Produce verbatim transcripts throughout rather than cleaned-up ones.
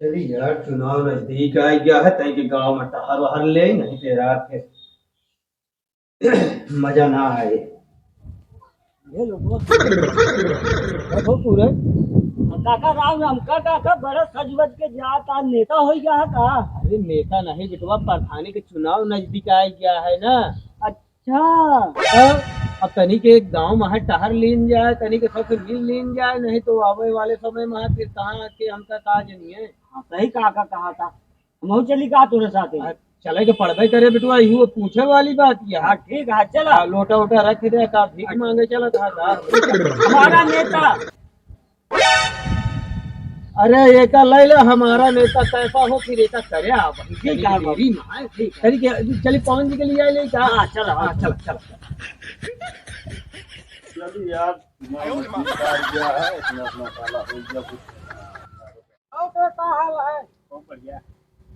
चली यार, चुनाव नजदीक आ गया है, तई के गांव में टहर वहर ले, नहीं तो रात के मजा ना आए। ये लोगों, देखो पूरे, काका राम राम का काका बड़ा सज बज के जात, आज नेता हो गया है का? अरे नेता नहीं बेटवा, प्रधानी के चुनाव नजदीक आ गया है ना। अच्छा। तो अब तनी के एक गांव में टहर लीन जाए, तनी के सबसे मिल लीन जाए, नहीं तो आवे वाले समय में फिर कहाँ के हमका का जनिए। हाँ, सही काका कहा था, हमहू चली का तोरे साथे? आ, चले के पड़बे करे बेटवा, इहू पूछे वाली बात ये है। हाँ, ठीक है, चला। हाँ, लोटा वोटा रख दे, का भीख मांगे चला था, था। हमारा नेता। अरे, एका ले ले, हमारा नेता कैसा हो, फिर एका करे आप। ठीक है, बाबू। देरी में है, ठीक है। चली के, चली पवन जी के लिए ले का? हाँ, चला, हाँ, चला, चला। चली यार, इतना मस्ती कार गया है, इतना, इतना साला हो गया कुछ। और तो का हाल है? बहुत बढ़िया।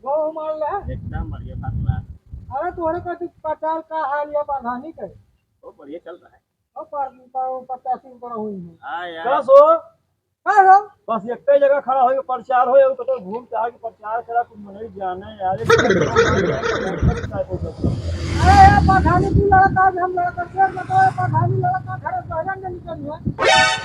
बहुत माल है? एकदम बढ़िया, साला। अरे, तोहरे का तू प्रचार का हाल या प्रधानी के? बहुत बढ़िया चल रहा है। और पर, पर, पचासी ऊपर हुई है। हाँ यार। चलो सो। हाँ, हाँ। बस एक ही जगह खड़ा होके प्रचार हो, और कतौ घूम के आके प्रचार करा, कुछ मनई जाने यार। अरे यार, प्रधानी तू लड़त, आज हम लड़त, शेर बताओ, प्रधानी लड़त, घर से बाहर नहीं निकली है।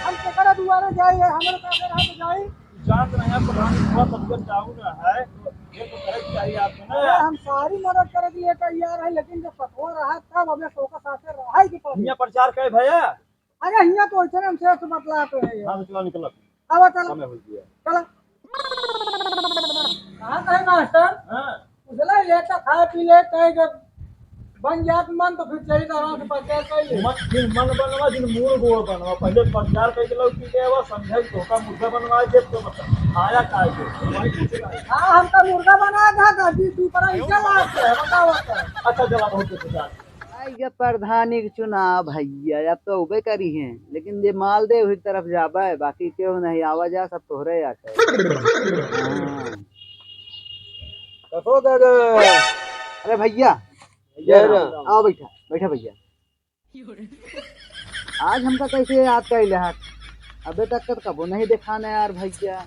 हम केकरे दुआरे जाए, हमरे पास रहा तो जाए। जात नहीं है, प्रधानी थोड़ा तबियत डाउन है, तो ये तो करे के चाहिए आपको ना। अरे, हम सारी मदद करे के लिए तैयार है, लेकिन जब पतवा रहा, तब हमें शौक साथे रहा है कि पतवा। हियाँ प्रचार करे भैया। अरे, हियाँ तो ऐसे हम से बतलाते हैं ये। हाँ, तो चलो निकलो। अब चलो। समय हो गया। चलो। कहाँ कहे मास्टर? हाँ। उसला ये तो खा पी ले, कहे जब बन जात मन तो फिर चली तो आराम से प्रचार कर ले। मत फिर मन बनवा, जिन मूड़ गोड़ बनवा। पहले प्रचार करके लोग पी ले, वो समझे धोखा मुर्गा बनवा दे तो मतलब आया का है? वही कुछ नहीं। हाँ, हमका मुर्गा बना था, था जी, तू पर इनका लाग है, बताओ, बताओ। अच्छा, चला, बहुत कुछ जान। आई गे प्रधानी के चुनाव भैया, अब तो उबे करी हैं, लेकिन जे मालदेव ही तरफ जाबे, बाकी केहू नहीं आवा जा, सब तोहरे आटे। हाँ। कहो दादा। अरे भैया, जय राम। आओ बैठा, बैठा भैया। आज हमका कैसे याद कैले हाथ? अबे तक तो कबो नहीं देखाने यार भैया।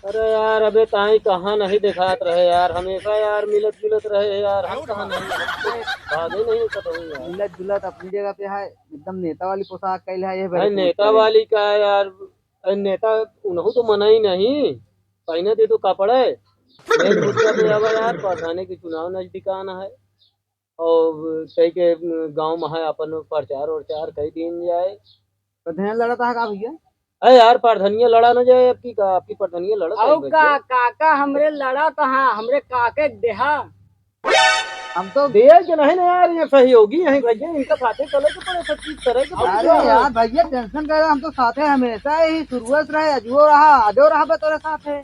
अरे यार, अबे ताई कहाँ नहीं देखात रहे यार, हमेशा यार मिलत जुलत रहे यार, हम कहाँ नहीं मिलत, बात ही नहीं करत हूँ यार। मिलत जुलत अपनी जगह पे है, एकदम नेता वाली पोशाक कैले है ये भाई, भाई। नेता वाली का है यार, अरे नेता उनहू तो मना ही नहीं, पहने दे तो कपड़े। मेन मुद्दा पे अब यार, प्रधानी के चुनाव नजदीक आना है। और कई के गाँव में है, अपन प्रचार उरचार कई दिन जाए। प्रधान लड़त है का भैया? अरे यार, प्रधानिया लड़ा न जाए, आपकी का, आपकी प्रधानिया लड़त है अउ भैया। का, काका हमरे लड़त हाँ, हमरे काके देहा। हम तो देह के नहीं ना यार, ये सहयोगी हैं भैया, इनका साथे चले के पड़े, सब चीज करे के पड़े। अरे यार भैया, टेंशन करे, हम तो साथे हमेशा ही, शुरुए से रहे, अजुओ रहा, आजो रहा बे तोरे साथे।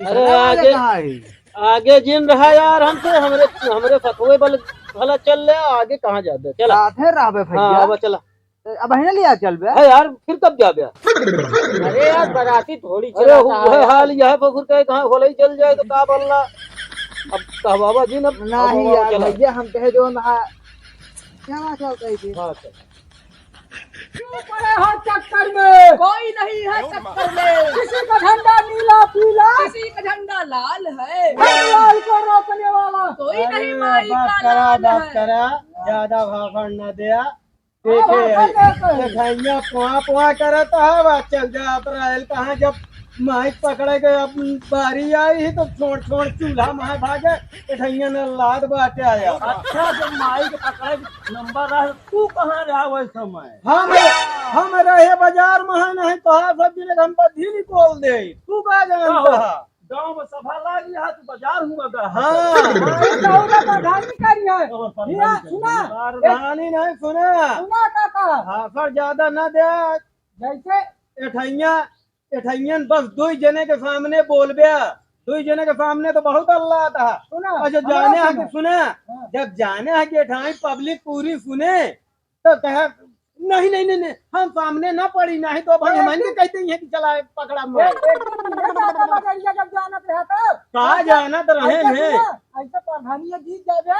अरे आगे, कहाँ है? आगे जिन रहा यार हमसे, हमरे, हमरे फतवे बल भला चल ले, आगे कहाँ जाबे? चला। साथे रहबे भैया। हाँ, अब चला। अब हिने लिया चल बे। है यार, फिर कब जाबे? अरे यार, बराती थोड़ी अरे, चलाता है वह यार। हाल यह बखुर कहे कहाँ होले चल जाए तो का बल्ला? अब कहवावा जी न, नहीं अब यार, चला। भैया, हम कहे जो ना, क्या बात है, कही थी? हाँ, चल। क्यों पड़े हो चक्कर में? कोई नहीं है चक्कर में। किसी का झंडा नीला पीला? किसी का झंडा लाल है। लाल को रोकने वाला। कोई नहीं अरे, माई बात का करा, लाल बात है। करा, ज्यादा भाषण न दिया। देखे, हाँ, हाँ, हाँ, हाँ। ये भैया पुआ पुआ करत है, बा चल जात रहल कहाँ, जब माइक पकड़े के अब बारी आई ही तो छोड़ छोड़ चूल्हा माय भागे, ये भैया न लाद बाटे आया। अच्छा, जब माइक पकड़े के नंबर रहा, तू कहाँ रहा वही समय? हम, हम रहे बाजार में है, नहीं तो हाँ, सब दिन हम बद्धी निकोल दे। तू का जानता कहो। है? गाँव में सभा लागी है, तू बाजार हुआ दा है। हाँ। अरे, गाँव में प्रधानी करी है। और प्रधानी हिया, करी सुना। है। प्रधानी नहीं, सुना। सुना, काका। भाषण ज्यादा ना दे। जैसे एठैया, एठैयन बस दुई जने के सामने बोलबे। दुई जने के सामने तो बहुत अल्लाह था। सुना, अच्छा, हमरा जाने है सुना। कि सुना। हाँ। जब जाने है कि एठाई पब्लिक पूरी सुने, तो कहा, "नहीं, नहीं, नहीं, नहीं, हम सामने ना पड़ी, नहीं तो भाई अरे, हम एक इनके दिन कहते ही हैं कि चला पकड़ा ए, मार।" एक दिन ये जाता बजरिया जब जानत रहा था। का जानत रहे ऐसे हैं? सुना, ऐसे प्रधानिया जीत जाबे,